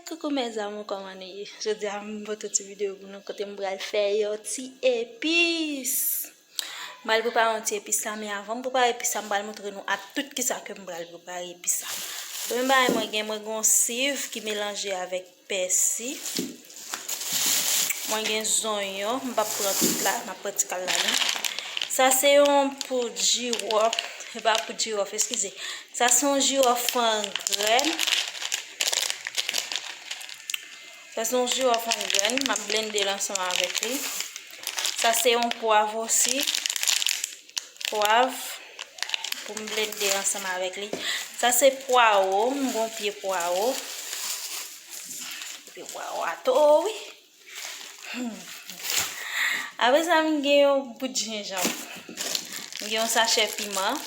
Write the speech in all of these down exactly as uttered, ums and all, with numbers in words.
Coucou mes amours, kòman nou ye? Jodi a m pote yon ti videyo pou nou kote m pral fè yon ti epis. M pral prepare yon ti epis la, men avan m prepare epis la, m pral montre nou a tout kisa ke m pral prepare epis la. Premye bagay mwen gen, mwen gen yon siv ki melanje avèk pèsi. Mwen gen zonyon, m p ap pran tout la, m ap pran ti kal ladan. Sa se yon poud jiwòf, se pa poud jiwòf, eskize. Sa se yon jiwòf an grenn. Sa se yon jiwòf an grenn, m ap blende l ansanm avèk li. Sa se yon pwav osi. Pwav pou m blende ansanm avèk li. Sa se pwawo, m gon pye pwawo. Pye pwawo a to wi. Hmm. Apre sa, m gen yon bout jenjanm. M gen yon sachè piman.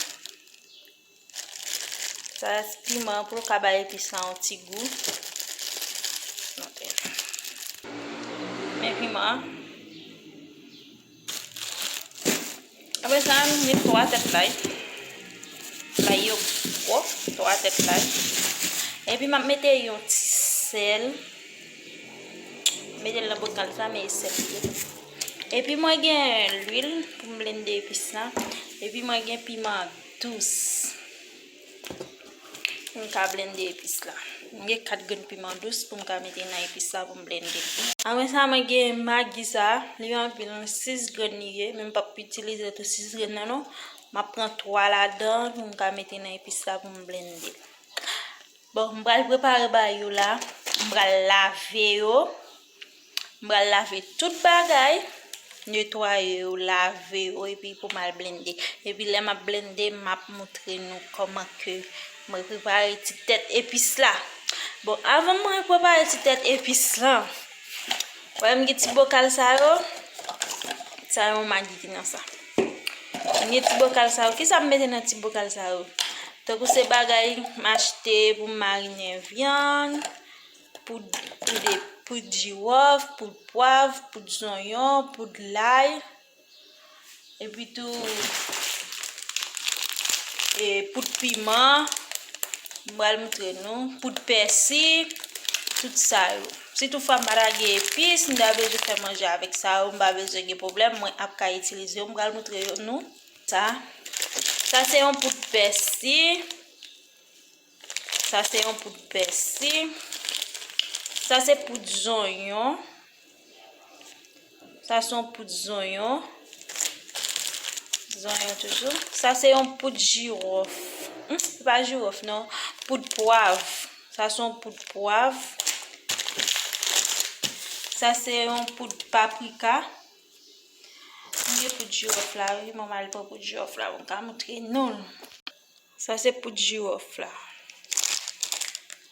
Sa piman pou l ka bay epis la yon ti gou. Ok. Men piman. Apre sa, m gen twa tèt lay. Lay yo gwo, twa tèt lay. Epi m ap mete yon ti sèl. Mete l nan bokal sa, men e sèl li ye. Epi mwen gen lwil pou m blende epis la. Epi mwen gen piman dous. M ka blende epis la. M gen kat grenn piman dous pou m ka mete nan epis la pou m blende. Apre sa, mwen gen magi sa. Li anpil, sis grenn li ye. Men m p ap itilize tout sis grenn nan non. M ap pran twa ladan pou m ka mete nan epis la pou m blende. Bon, m pral prepare bagay yo la. M pral lave yo. M pral lave tout bagay, netwaye yo, lave yo, epi pou m al blende. Epi lè m ap blende, m ap montre nou kòman ke mwen prepare ti tèt epis la. Bon, avan mwen prepare ti tèt epis la, wè m gen ti bokal sa yo, sa yon magi ki nan sa. M gen ti bokal sa yo. Kisa m mete nan ti bokal sa yo? Tankou se bagay m achte pou m marinen vyann, poud, poud, poud jiwòf, poud pwav, poud zonyon, poud lay, epi tou, e, poud piman, m pral montre nou, poud pèsi, tout sa yo. Si toutfwa m pa ta gen epis, m ta bezwen fè manje avèk sa yo, m pa bezwen gen pwoblèm, mwen ap ka itilize yo, m pral montre yo nou. Sa, sa se yon poud pèsi. Sa se yon poud pèsi. Sa se poud zonyon. Sa se yon poud zonyon. Zonyon toujou. Sa se yon poud jiwòf. Hmm, se pa jiwòf, non. Poud pwav. Sa se yon poud pwav. Sa se yon poud paprika. M gen poud jiwòf la, wi. Mwen al pran poud jiwòf la, mwen ka montre nou l. Sa se poud jiwòf la.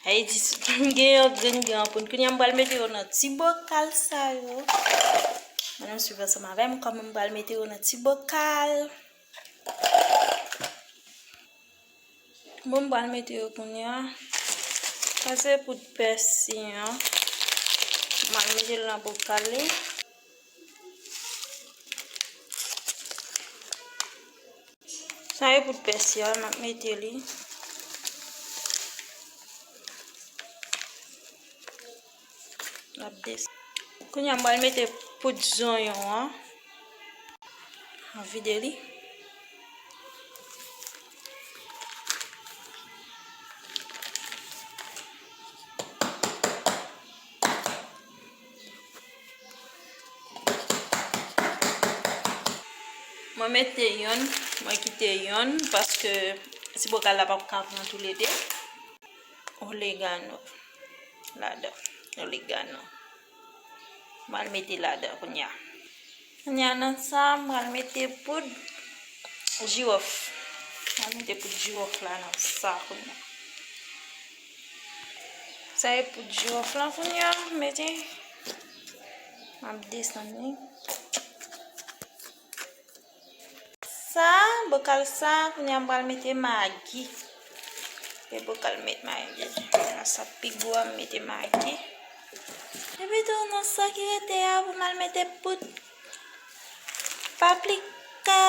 Sa vle di, m gen yon grenn gen yon poud. Kounye a m pral mete yo nan ti bokal sa yo. Ann nou swiv ansanm avè m kòman m pral mete yo nan ti bokal. Bon, m pral mete yo kounye a. Sa se poud pèsi an. M al mete l nan bokal li. Sa e poud pèsi a, m ap mete li. M ap des-, kounye a m pral mete poud zonyon an. M ap vide li. Mwen mete yonn, mwen kite yonn, paske ti bokal la p ap ka pran toulede. Oregano ladan, oregano. Mwen al mete ladan kounye a. Kounye a nan sa, mwen al mete poud jiwòf. Mwen al mete poud jiwòf la nan sa kounye a. Sa e poud jiwòf la kounye a, mete. M ap desann li. Sa, bokal sa, kounye a m pral mete magi. E bokal met magi. Nan sa pi gwo a, m mete magi. Epi tou, nan sa ki rete a, pou m al mete poud paprika.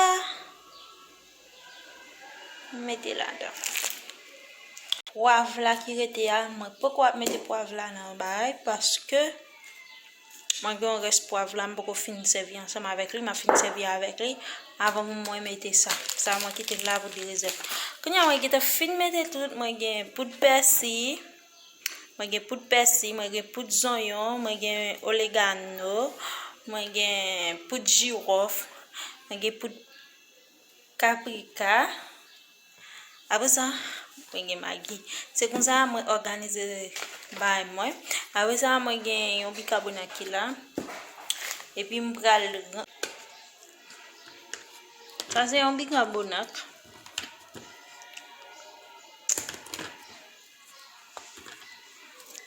M mete ladan. Pwav la ki rete a, mwen poko ap mete pwav la nan bagay, paske mwen gen yon rès pwav la, m poko fin sèvi ansanm avèk li, m ap fin sèvi avèk li avan pou mwen mete sa. Sa mwen kite l la pou de rezèv. Kounye a mwen gentan fin mete tout, mwen gen poud pèsi, mwen gen poud pèsi, mwen gen poud zonyon, mwen gen olegano, mwen gen poud jiwòf, mwen gen poud paprika. Apre sa, mwen gen magi. Se konsa mwen òganize bagay mwen. Apre sa, mwen gen yon bikabonat ki la. Epi m pral ran-, sa se yon bikabonat.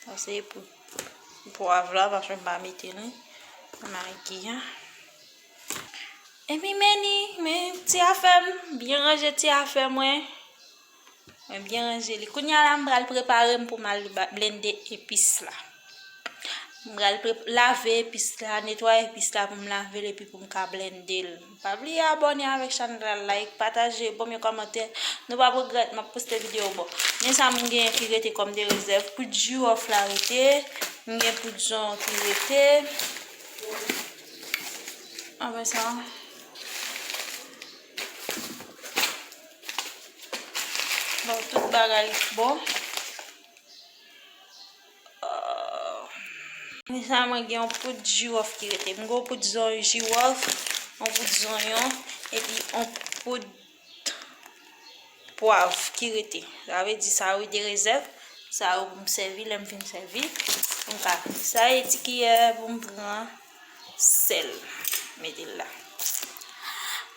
Sa se pou pwav la, paske m pa mete li. Magi a. Epi men li, men ti afè m, byen ranje ti afè mwen. Mwen byen ranje li. Kounye a la, m pral prepare m pou m al ba-, blende epis la. M pral pre-, lave epis la, netwaye epis la pou m lave l epi pou m ka blende l. Pa bliye abòne avèk chanèl la, like, pataje, ban m yon kòmantè. Nou p ap regrèt, m ap poste videyo bò. Men sa m gen ki rete kòm de rezèv. Poud jiwòf la rete. M gen poud zonyon ki rete. Apre sa, bon, tout bagay bon. Apre sa, mwen gen yon poud jiwòf ki rete. M gen yon poud zon-, jiwòf, yon poud zonyon, epi yon poud pwav ki rete. Sa vle di sa yo de rezèv, sa yo pou m sèvi, lè m fin sèvi, pou m ka. Sa e ti kiyè pou m pran sèl, mete l la.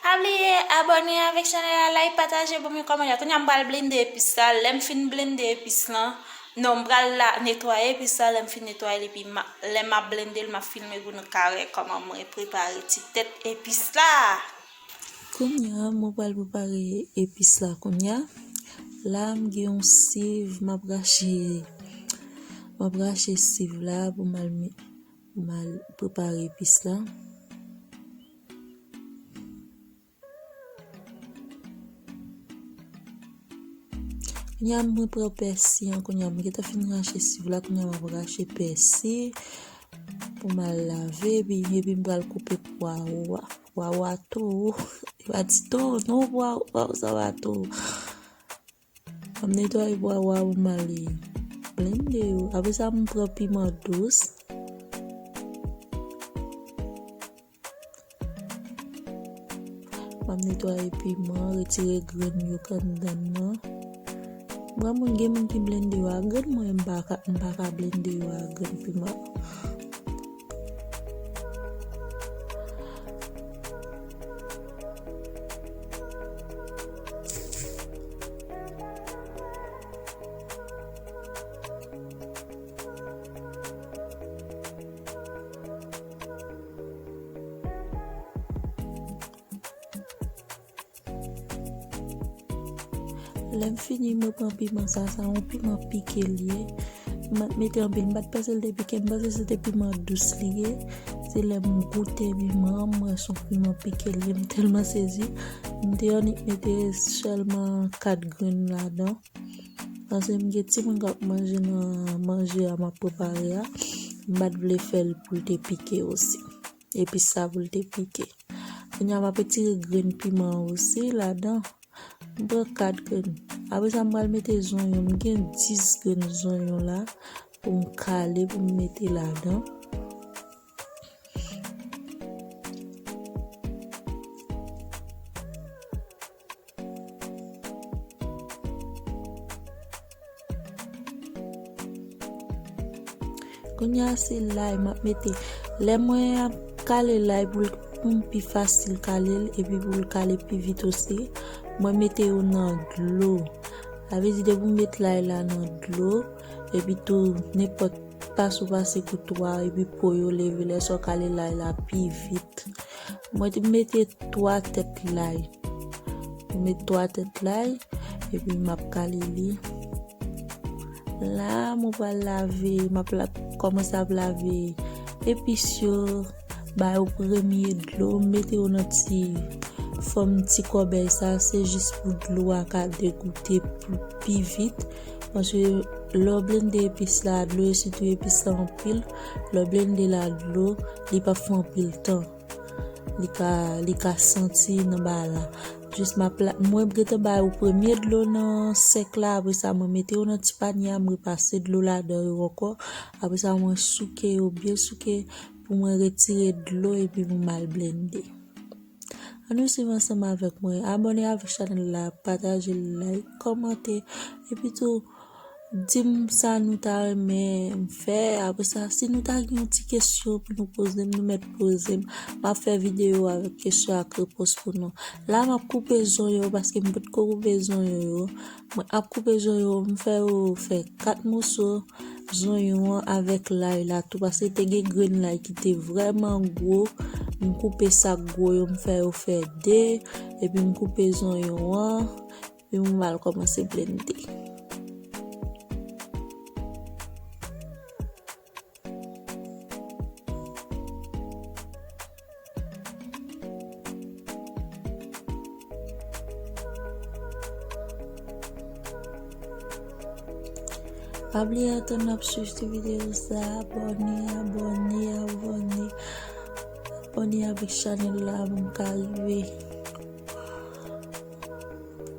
Pa bliye abòne avèk chanèl la, like, pataje, ban m yon kòmantè. Kounye a m pral blende epis la. Lè m fin blende epis lan, non, m pral la, netwaye epis la. Lè m fin netwaye l, epi ma-, lè m ap blende l, m ap filme pou nou ka wè kòman mwen prepare ti tèt epis la. Kounye a, mwen pral prepare epis la kounye a. La, m gen yon siv, m ap rache, m ap rache siv la pou m al me-, pou m al prepare epis la. Kounye a, mwen pran pèsi an, kounye a, mwen gentan fin rache siv la, kounye a, m ap rache pèsi pou m al lave, epi, epi m pral koupe pwawo a. Pwawo a tou, yo pa di tou, non, pwawo, pwawo sa va tou. M ap netwaye pwawo a pou m al blende yo. Apre sa, m pran piman dous. M ap netwaye piman, retire grenn yo k anndan nan. Mwen, mwen gen moun ki blende yo a grenn, mwen, m pa ka, m pa ka blende yo a grenn piman. Lè m fini, mwen pran piman sa, sa yon piman pike l ye. M pa t mete anpil, m pa t panse l te pike, m panse se te piman dous li ye. Se lè m goute piman an, m wè se yon piman pike l ye, m tèlman sezi. M te annik mete sèlman kat grenn ladan. Paske m gen timoun k ap manje nan manje a m ap prepare a. M pa t vle fè l pou l te pike osi. Epis sa pou l te pike. Kounye a m ap retire grenn piman an osi ladan. M pran kat grenn. Apre sa, m pral mete zonyon. M gen dis grenn zonyon la pou m kale, pou m mete ladan. Kounye a, se lay m ap mete. Lè mwen ap kale lay pou l, pou m pi fasil kale l, epi pou l kale pi vit osi, mwen mete yo nan dlo. Sa vle di, depi w met lay la nan dlo, epi tou, nenpòt pase w pase kouto a, epi po yo leve, lè sa w kale lay la pi vit. Mwen te mete twa tèt lay. Mwen met twa tèt lay, epi m ap kale li. La, mwen pral lave, m ap la, kòmanse ap lave epis yo, ba yo premye dlo, m mete yo nan ti fòm ti kòbèy sa, se jis pou dlo a ka degoute pli, pi vit. Paske lè w blende epis la a dlo, e sitou epis la anpil, lè w blende l a dlo, li p ap fè anpil tan. Li ka, li ka santi nan bagay la. Jis m ap la, mwen gentan ba yo premye dlo nan sèk la, apre sa mwen mete yo nan ti panye a, m repase dlo ladan yo ankò. Apre sa mwen souke yo, byen souke pou mwen retire dlo epi pou m al blende. Ann nou swiv ansanm avèk mwen. Abòne avèk chanèl la, pataje, like, kòmante. Epi tou, di m sa nou ta renmen m fè. Apre sa, si nou ta gen yon ti kesyon pou nou poze m, nou mèt poze m. M ap fè videyo avèk kesyon ak repons pou nou. La, m ap koupe zonyon yo paske m potko koupe zonyon yo. Mwen ap koupe zonyon yo, m fè yo fè kat moso. Zonyon an avèk lay la tou, paske te gen grenn lay ki te vrèman gwo. M koupe sa k gwo yo, m fè yo fè de, epi m koupe zonyon an, epi m al kòmanse blende. Pa bliye, antan n ap swiv ti videyo sa, abòne, abòne, abòne. Abòne avèk chanèl la pou m ka rive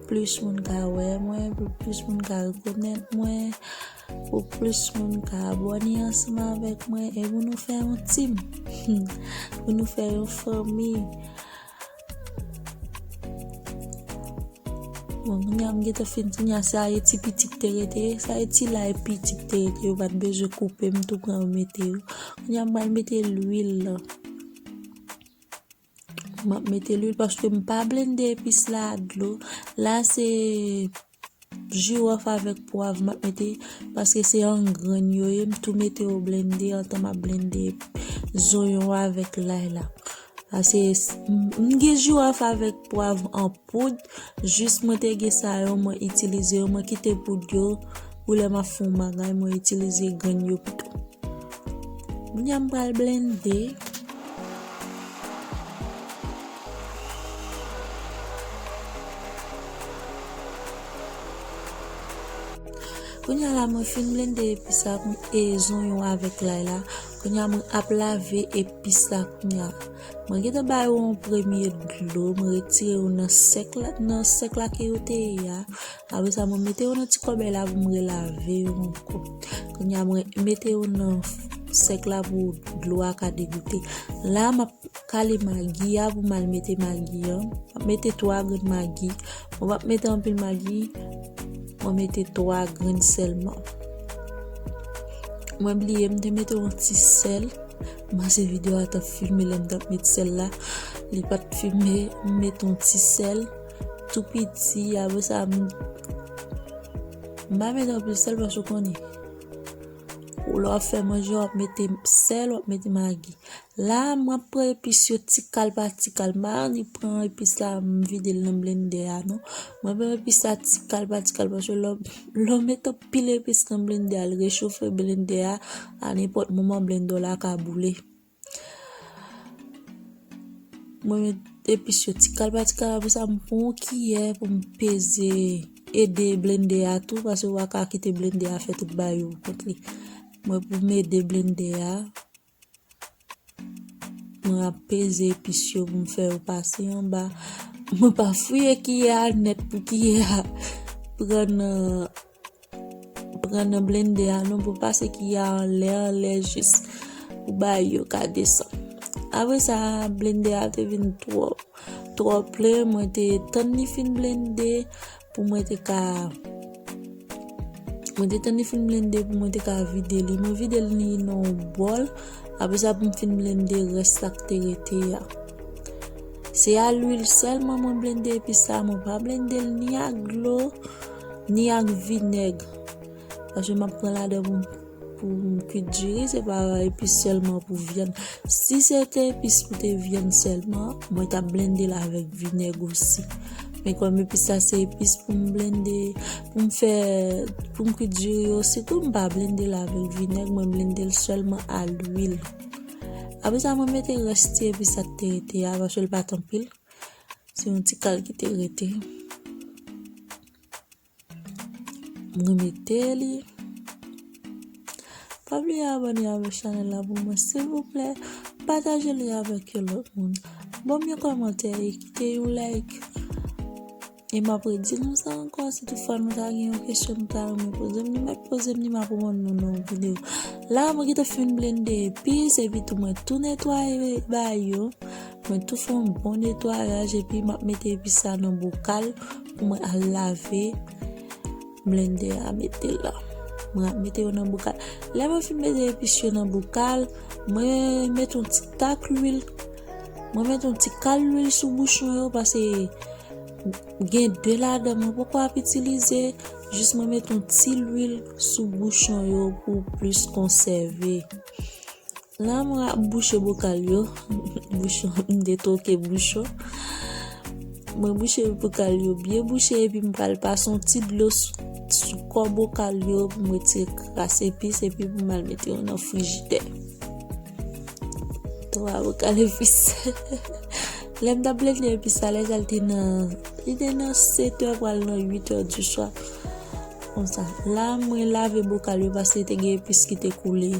plis moun ka wè mwen, pou plis moun ka rekonèt mwen, pou plis moun ka abòne ansanm avèk mwen, e pou nou fè yon team, pou nou fè yon fanmi. Bon, kounye a m gentan fin, kounye a sa e ti piti k te rete, sa e ti lay piti k te rete, yo pa t bezwen koupe, m tou pran yo mete yo. Kounye a m pral mete lwil lan. M ap mete lwil paske m pa blende epis la a dlo. La se jiwòf avèk pwav m ap mete, paske se an grenn yo ye, m tou mete yo blende antan m ap blende zonyon avèk lay la. Paske s-, m, m gen jiwòf avèk pwav an poud, jis mwen te gen sa yo, mwen itilize yo, mwen kite poud yo pou lè m ap fè yon bagay, mwen itilize grenn yo pito. Kounye a m pral blende. Kounye a la, mwen fin blende epis la, e zonyon avèk lay la. Kounye a, mwen ap lave epis la kounye a. Mwen gentan ba yo yon premye dlo, mwen retire yo nan sèk la, nan sèk la ke yo te ye a. Apre sa, mwen mete yo nan ti kòbèy la pou m relave yo ankò. Kounye a, mwen mete yo nan sèk la pou dlo a ka degoute. La, m ap kale magi a pou m al mete magi an. M ap mete twa grenn magi. Mwen p ap mete anpil magi. Mwen mete twa grenn sèlman. Mwen bliye, m te mete yon ti sèl. M panse videyo a t ap filme lè m t ap met sèl la. Li pa t filme, m mete yon ti sèl. Tou piti, apre sa, m, m pa mete anpil sèl paske w konnen. Lè w ap fè manje, w ap mete sèl, w ap mete magi. La, mwen pran epis yo ti kal pa ti kal. M pa annik pran epis la, m vide l nan blendè a, non. Mwen pran epis la ti kal pa ti kal, paske lè, lè w met anpil epis nan blendè a, l rechofe blendè a, a nenpòt moman, blendè w la ka boule. Mwen met epis yo ti kal pa ti kal, apre sa, m pran yon kiyè pou m peze, ede blendè a tou, paske w pa ka kite blendè a fè tout bagay yo pou kont li. Mwen pou m ede blendè a. Mwen ap peze epis yo pou m fè yo pase anba. Mwen pa fouye kiyè a nèt pou kiyè a pran nan, pran nan blendè a non, pou pase kiyè a anlè, anlè jis pou bagay yo ka desann. Apre sa, blendè a te vin twò, twò plen, mwen te tann li fin blende, pou mwen te ka, mwen te tann li fin blende pou mwen te ka vide li. Mwen vide li nan yon bòl, apre sa pou m fin blende rès sa k te rete a. Se a lwil sèlman mwen blende epis la, mwen pa blende l ni ak dlo, ni ak vinèg. Paske m ap pran ladan pou m pou m kwit diri, se pa epis sèlman pou vyann. Si se te epis pou te vyann sèlman, mwen t ap blende l avèk vinèg osi. Men kòm epis la se epis pou m blende, pou m fè, pou m kwit diri osi tou, m pa blende l avèk vinèg, mwen blende l sèlman a lwil. Apre sa, mwen mete rès ti epis sa k te rete a, paske l pa t anpil. Se yon ti kal ki te rete. m remete li. Pa bliye abòne avèk chanèl la pou mwen, silvouplè. Pataje li avèk yon lòt moun. Ban m yon kòmantè e kite yon like. E m ap redi nou sa ankò, si toutfwa nou ta gen yon kesyon nou ta renmen poze m, nou mèt poze m, ni m ap reponn nou nan yon videyo. La, mwen gentan fin blende epis, epi tou mwen tou netwaye bagay yo. Mwen tou fè yon bon netwayaj, epi m ap mete epis sa nan bokal pou mwen al lave blendè a, mete l la. Mwen ap mete yo nan bokal. Lè mwen fin mete epis yo nan bokal, mwen mete yon ti tak lwil. Mwen mete yon ti kal lwil sou bouchon yo, paske gen de ladan mwen poko ap itilize. Jis mwen mete yon ti lwil sou bouchon yo pou plis konsève. La, mwen ap bouche bokal yo. Bouchon, m te twoke bouchon. Mwen bouche bokal yo byen bouche, epi m pral pase yon ti dlo sou, sou kò bokal yo pou m retire kras epis, epi pou m al mete yo nan frijidè. Twa bokal epis. Lè m t ap blende epis sa, lè sa l te nan, li te nan sèt è pral nan uit è di swa. Konsa. La, mwen lave bokal yo paske te gen epis ki te koule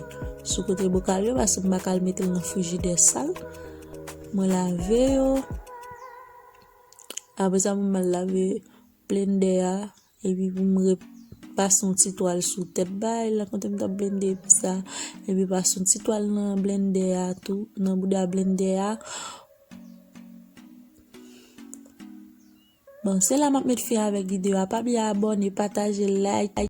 sou kote bokal yo, paske m pa ka al mete l nan frijidè sal. Mwen lave yo. Apre sa, mwen al lave blendè a. Epi pou m repase yon ti twal sou tèt bagay la, kote m t ap blende epis sa. Epi pase yon ti twal nan blendè a tou, nan bouda blendè a. Bon, se la m ap met fen avèk videyo a. Pa bliye abòne, pataje, like.